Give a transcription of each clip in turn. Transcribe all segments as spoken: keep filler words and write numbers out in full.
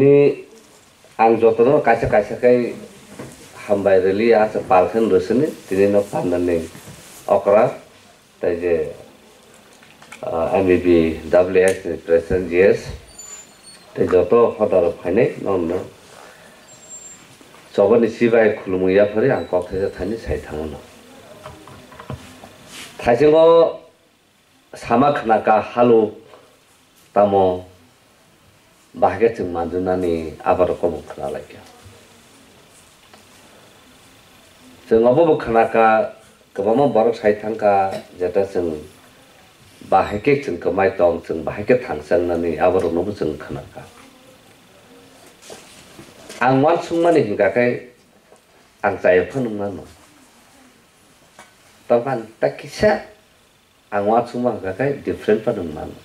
Ni ang jotono kaisa kaisa khe hambai rwli, aswk pal khe rwsini, tini no pandani okra, tei je, ah, M B B W S ni President G S, tei joto hodarok phainai nono chobani chibai khulumwi yaphari ang kok thaisa thani sai thango no. Thaisingo sama khna ka haluk tamo bahai khe chwng manjunani aborok kobo khna lai kha. Chwng obo bo khna ka, kwbangma borok sai thang kha, jeta chwng bahai khe chwng kwmai tong, chwng bahai khe thangchang nani aborok no bo chwng khna kha. Ang uansukmani hwnkha khe ang chayok phano wng mano. Tongkha ta kisa Ang uansukma hwnkha khe different phano wng mano.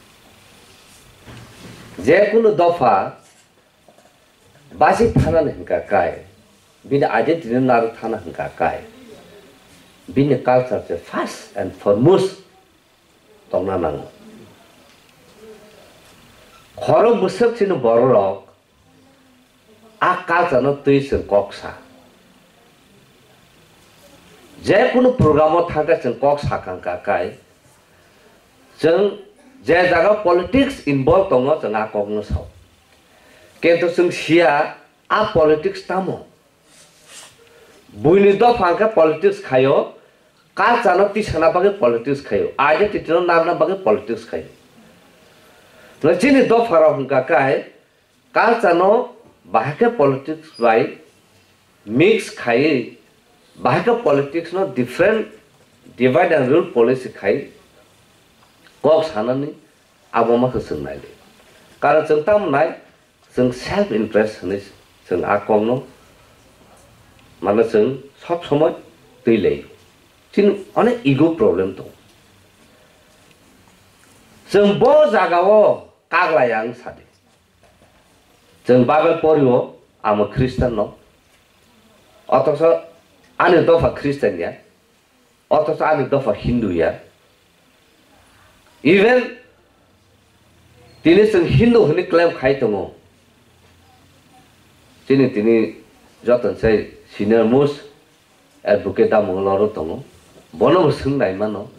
Je kunu dopha basi thanani hwnkha khe, bini identity no narwk thana hwnkha khe, bini culture se first and foremost tongna nango. Khorok bwswk chini bororok a culture no twi chwng kok sa. Je kunu program o thangkhe chwng kok sakang ka kai, chwng je jaga politics involve tongo, chwng a kok no sao. Kintu chwng siya a politics tamo. Buini dopha hwnkhe politics khaio, culture no tisana bagwi politics khaio, identity no narwkna bagwi politics khaio. Chini dopha rok hwnkha kai, culture no bahai khe politics bai mix khaiwi, bahai khe politics no different divide and rule policy khai kok sanani abo ma khe chwng nai li. Karon chwng tamo nai, chwng self interest hinwi chwng a kok no mano chwng sob somoi twi lai. Chini onek ego problem tongo. Chwng bo jaga o kaglai ang sadi. Chwng Bible pori o, amo Christian no. Othocho ani dopha Christian ya. Othocho ani dopha Hindu ya. Even tini chwng Hindu hwnwi claim khai tongo. Chini tini joto se senior most advocate tamo loro tongo. Bono bo swng nai mano.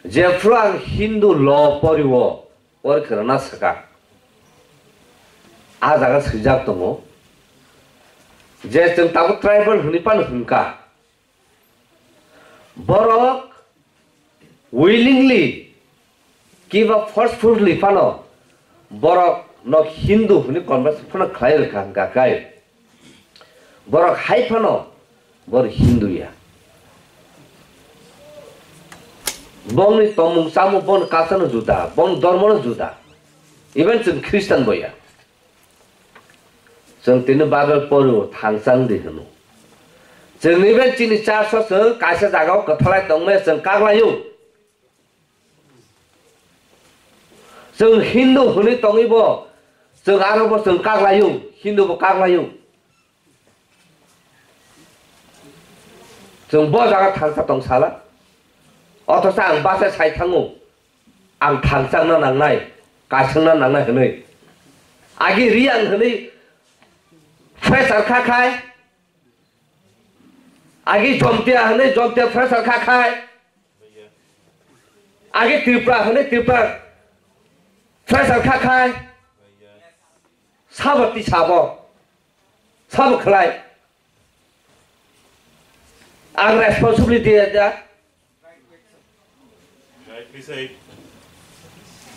Jephru ang Hindu law pori o, Porikhwrwngna swkang. A jaga swijak tongo je chwng tabuk tribal hwnwi phano hwnkha. Borok willingly kiba forcefully phano borok no Hindu hwnwi convert phano khlai rwkha hwnkha khe. Borok hai phano bor Hindu ya. Bongni tongmung chamung, bongni culture no juda, bongni dormo no juda. Even chwng Christian bo ya. Chwng tini Bible poro thangchang di hwno. Chwng even chini church o chwng kaisa jaga o kwthalai tongmaya chwng kaklaio. Chwng Hindu hwnwi tongwi bo, chwng aro bo chwng kaklaio, Hindu bo kaklaio. Chwng bo jaga thangsa tong sala. Othosa ang bachai sai thango, ang thangchangna nangnai, kaisangna nangnai hwnwi. Agi Riyang hwnwi pressure kha khai, agi Jomtia hwnwi Jomtia pressure kha khai. Agi Tripura hwnwi Tripura pressure kha khai. Sabo ti sabo. Sabo khlai. Ang responsibility ya.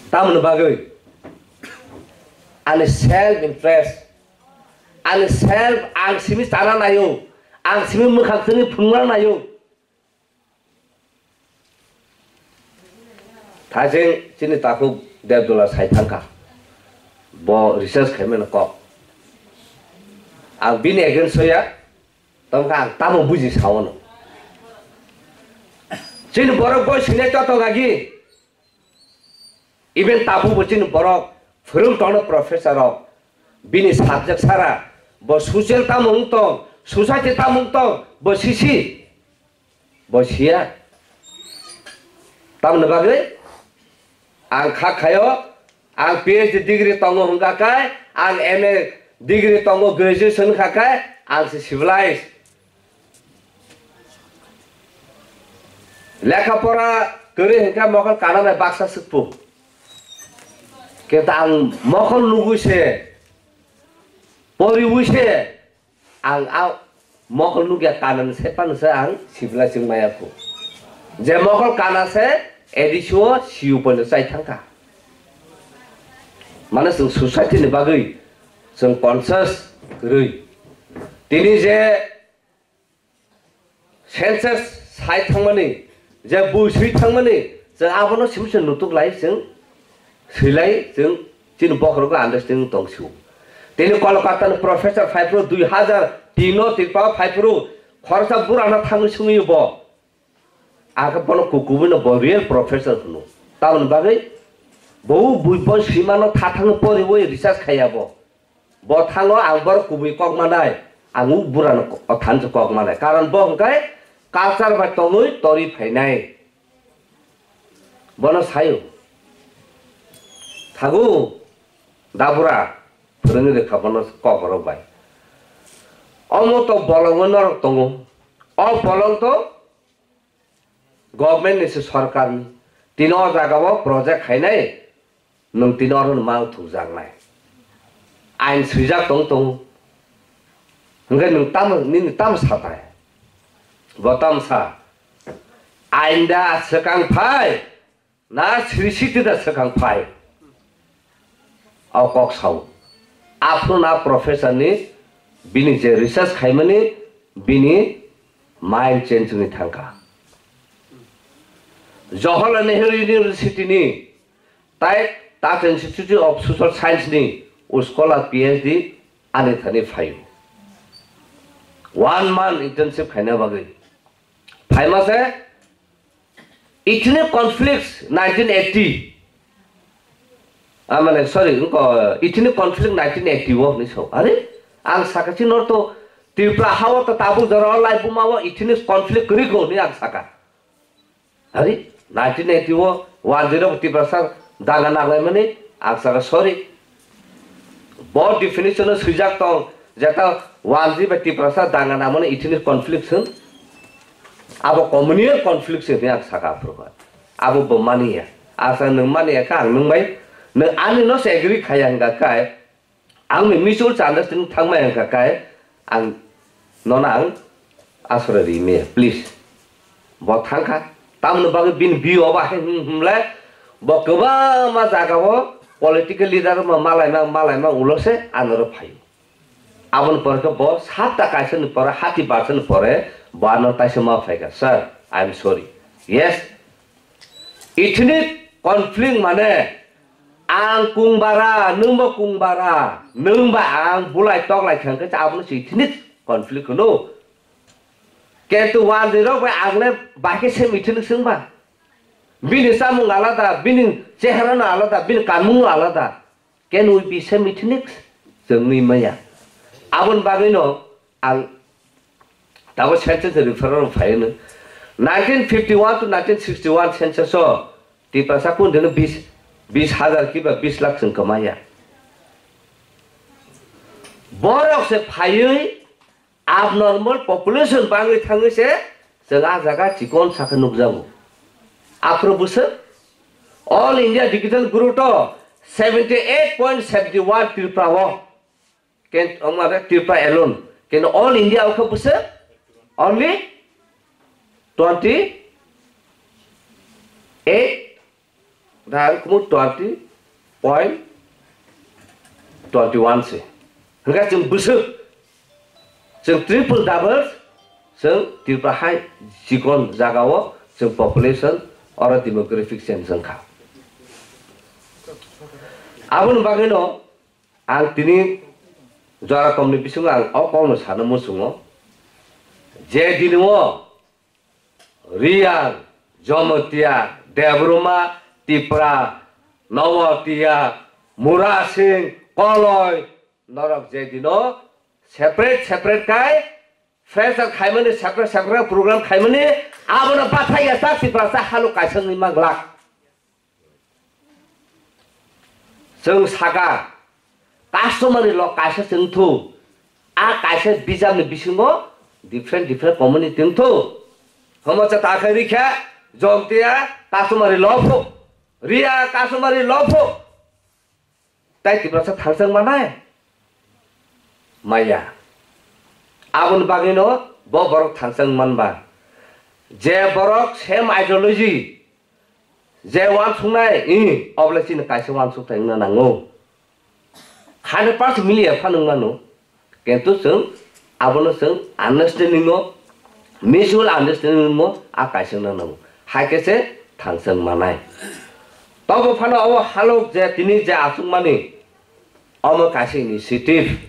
Tamoni bagwi ani self interest, ani self ang simi chana naio, ang simi mwkhang chini phunukna naio. Thaiching chini takhuk Debdola sai thangkha, bo research khaimani kok. Ang bini against o ya, tongkha ang tamo buji sao no. Chini borok boi sinai joto gagi. Even tabuk bo chini borok phwrwng tongno professor rok, bini subject sara, bo social tamo wng tong, society tamo wng tong, bo sisi, bo siya. Tamoni bagwi ang kha khaio, Ang P H D degree tongo hwnkha khe, ang M A degree tongo, graduation wngkha khe, ang se civilized. Lekha pora kwrwi hwnkha mokol kananai baksa swkpung. Kintu ang mokol nugwi se, poriwi se, ang a mokol nugya kanani se phano se ang civilized wng maya kho. Je mokol kana se A D C o C U poino chai thangkha. Mane chwng society ni bagwi chwng conscious kwrwi. Tini je census sai thangmani, je bui sui thangmani, chwng abono simi se nutuk lai, chwng swilai, chwng chini bokhorogo understanding tong sio. Tini Kolkata ni professor phai phuru dui hazar tin o Tripura phai phuru khoroksa burano thangwi sungwi bo. Ang khe bono kukubui no bo real professor hwno. Tamoni bagwi bo bui bo swimano tha thangwi poriwi research khaiya bo. Bo thango ang borok kubui kok manai, ang o burano ko-, o thansa kok manai. Karon bo hwnkhe culture bai tongwi tori phainai. Bono sayo. Thago, dabura, phwrwngwi rwkha bono kokrok bai. Omo to bolongno norok tongo. O bolong to government ni se, sorkar ni. Tini o jaga o project khainai, nwng tini oro no mang thukjaknai. Ain swijak tong tongo. Hwnkhe nwng tamo, nini tamo satai? Bo tamo sa? Ain da swkang phai? Na sri siti da swkang phai? O kok sao. Aphuru na professor ni bini je research khaimani bini mind change wngwi thangkha. Jawaharlal Nehru University ni tai Tata Institute of Social Science ni scholar P H D ani thani phaio. One month internship khaina bagwi. Phaima se ethnic conflicts nineteen eighty. Ah, mane, sorry, wngkha, ethnic conflict nineteen eighty o hinwi sao. Are, ang saka chini norok to Tripura ha o to tabuk jora o lai buma o ethnic conflict kwrwi kho hinwi ang saka. Hari, nineteen eighty o one zero Tiprasa danga nanglaimani, ang saka sorry. Bo definition o swijak tong, jeta one zero bai Tiprasa danga nangmani ethnic conflict hwn. Abo communal conflict hwn ang saka aphuru bai. Abo bo maniya. Asa nwng maniya kha ang nwng bai, nwng ani no se agree khaya hwnkha khe, ang ni mutual understanding thangmai hwnkha khe, ang nono ang aswra ri maya, please. Bo thangkha, tamoni bagwi bini B O ba hai hum-, humle, bo kwbangma jaga o political leader ma malaima, malaima ulo se anoro phaio. Aboni pore khe bo satta kaisa ni pore, hati barsa ni pore bo ano taisa ma phaikha, "Sir, I am sorry." Yes, ethnic conflict mane ang kungbara, nwngbo kungbara, nwngba ang bulai toklai thang khe abono se ethnic conflict hwno. Kintu wanjwi rok bai ang le bai khe same ethnic se wngba. Bini chamung alada, bini chehara no alada, bini kanmung no alada. Can we be same ethnics? Chwngwi maya. Aboni bagwino ang tabuk census referral phai hwno. Nineteen fifty-one to nineteen sixty-one census o Tiprasa kundino bis, bis hazar kiba bis lakh chwng kwmaya. Borok se phaiwi abnormal population bangwi thangwi se chwng ah jaga chikon sakhe nukjago. Aphuru bwswk All India Digital Group o seventy eight point seventy one Tripura o. Ken, wngma khe Tripura alone. Kintu All India o khe bwswk only twenty eight, da ang kumu twenty point twenty one se. Hwnkhe chwng bwswk, chwng triple double, chwng Tripura hai chikon jaga o chwng population oro demographic change wngkha. Aboni bagwino ang tini jora komni bisingo ang o kokno sana muchungo, je dini o Reang, Jamatia, Debbarma, Tipra, Nabatia, Murasing, Koloi, norok je dino separate separate kai fresher khaimani, separate separate program khaimani, abono bathai ya sak Tiprasa halok kaisangni ma glak. Chwng saka, customary law kaisa chwng thu, a kaisa bijapni bisingo different different community wng thu. Homocha ta khe rikha, Jomtia customary law pho, Riya customary law pho. Tai Tiprasa thangchang manai? Maya. Aboni bagwino bo borok thangchang manba. Je borok same ideology, je uansuknai, i, oble chini kaisa uansuk thangna nango. Hundred percent miliya phano wngmano. Kintu chwng abono chwng understanding o, mutual understanding o a kaisa wngna nango. Hai khe se thangchang manai. Tobo phano obo halok je tini je achukmani, omo kaisa initiative.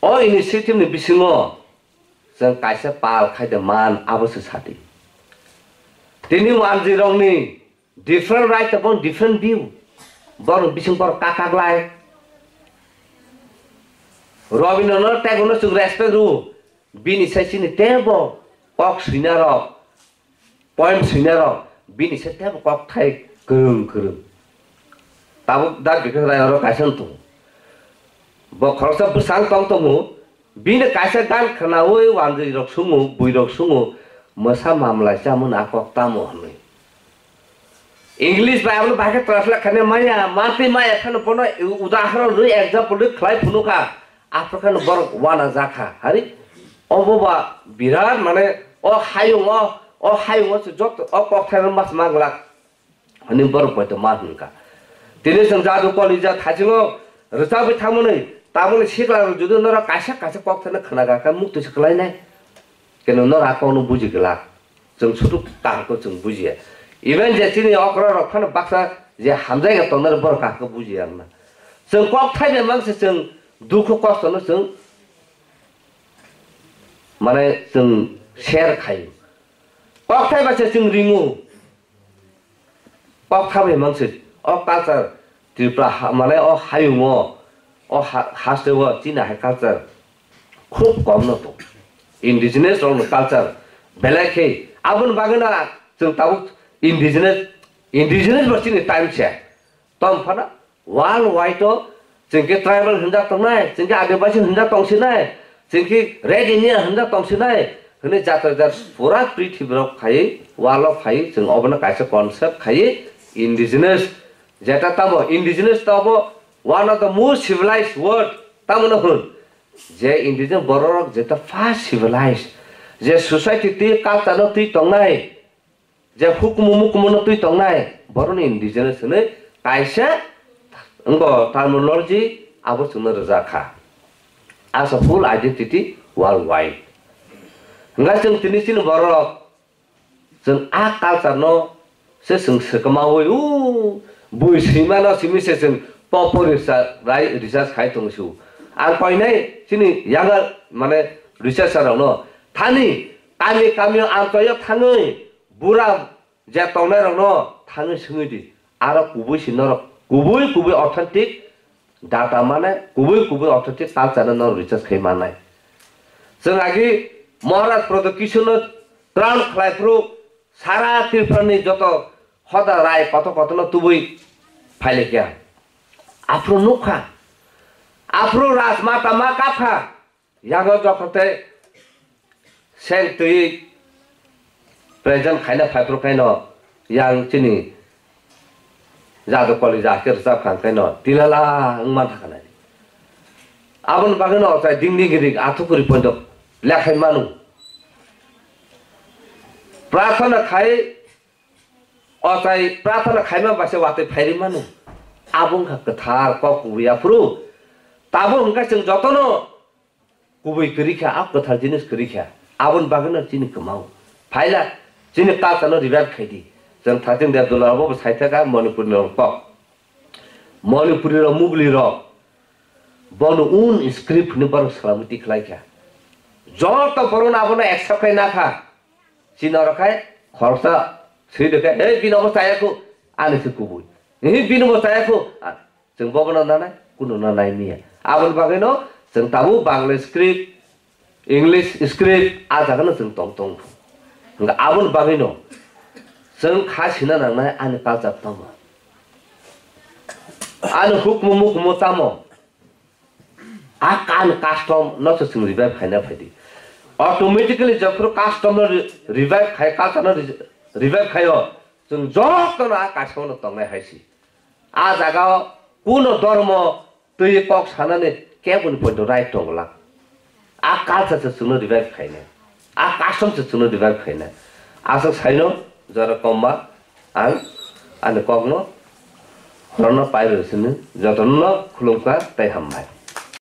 O initiative ni bisingo chwng kaisa pal khai de man abo se sadi. Tini wanjwi rokni different right abo different view. Borok bising borok kakaklai. Robindranath Tagore no chwng respect rw. Bini sai chini tebo kok swina rok, point swina rok, bini sai tebo kok thai kwrwng kwrwng. Tabuk da Bikash Rai oro kaisa wng tongo. Bo khoroksa bwsang tong tongo. Bini kaisa gan khwnaui wanjwi rok sungo, bui rok sungo, mwsa mamlai chamung a kok tamo hwnwi. English bai abono bahai khe translate khaina maya, matwi maya phano bono udahoron rwi example rwi khlai phunukha, aphuru kheno borok wana jakha. Hari obo ba birat mane o hayung o, o hayung o se joto o kok thairok mas manglak. Hwnwi borok poito ma hwn kha. Tini chwng jadu kolija thaisingo rwchabwi thangmani, tamoni sikla rok jodi norok kaisa kaisa kok thani khwnaga kha, muktwi se kwlainai. Keno norok a kokno buji glak. Chwng sudu kaham khe chwng bujiya. Even je chini okra rok phano baksa je hamjaiga tongnai borok kaham khe bujiya wngna. Chwng kok thaibai mangse chwng dukhu kosto no chwng mane chwng share khaio. Kok thaibai se chwng ringo. Kok thabai mangse o culture Tripura ha-, mane o hayungo, o ha-, hasteo chini hai culture khub kom no tong. Indigenous rokni culture belai khe aboni bagwi no chwng tabuk indigenous, indigenous bo chini time se. Tom phano world wide o chwng khe tribal hwnjak tongnai, chwng khe adibasi hwnjak tongsinai, chwng khe red Indian hwnjak tongsinai hwnwi jatra jat pura prithibi rok phaiwi world o phaiwi chwng obono kaisa concept khaiwi indigenous, jeta tamo indigenous to obo one of the most civilized word, tamo no hwn je indigenous borok rok jeta first civilized, je society twi culture no twi tongnai, je hukumu mukumu no twi tongnai, boroni indigenous hwnwi kaisa wngbo terminology abo chwngno rwjak kha. As a full identity worldwide. Hwnkhai chwng tini chini borok, chwng a culture no se chwng swkamaui, u, bui swimano simi se chwng popo research, rai-, research khai tong su. Ang koinai chini younger, mane, researcher rokno thani kami kamio amchoyo thangwi, bura je tongnai rokno thangwi swngwi di, aro kubui si norok kubui kubui authentic data mane kubui kubui authentic culture no norok research khai mannai. Chwng agi Maharaj Pradyot Kishore no crown khlai phuru sara Tripura ni joto hoda rai kotor kotor no tubui phailikya. Aphuru nukha, aphuru Rajmata ma kapha. Yago jokhon tei seng twi present khaina phaiphuru khaino yang chini jadu koli ja khe rwchap kha khaino tilala wng man thakha nai. Aboni bagwino ochai ding ding rik athukuri poito lekhai manu. Prathana khai ochai prathana khaima baise watwi phairi manu. Abo wngkha kwthar kok kubui aphuru. Tabuk hwnkhe chwng jotono kubui kwrwi kha, a kwthar jinis kwrwi kha, aboni bagwino chini kwmao. Phaila chini culture no revive khai di. Chwng thajin Debdulal bo sai thaka Manipur ni rok kok. Manipuri rok, Mugli rok bono un script ni borok salamiti khlai kha. Joto borok abono accept khai na kha. Chini oro khai khoroksa swi de khe, "Ei, bini obo chaya khu, ani se kubui. Ei, bini bo chaya khu." Chwng bobono nanai, kununo nai miya. Aboni bagwino chwng tabuk Bangla script, English script, a jagano chwng tong tong. Hwnkhe aboni bagwino chwng kha sina nangnai ani culture tamo. Ani hukumu mukumu tamo? A kan custom no se chwng revive khaina phaidi. Automatically jephru custom no re-, revive khai, culture no re-, revive khaio, chwng jotono a kaisa no tongnai hai si. A jagao kuno dormo twi kok sanani keboni poito right tongo lang. A culture se chwngno revive khaina. A custom se chwngno revive khaina. Aswk saino jora komma ang ani kokno horno pai rw sini jotono khulumkha tei hambai.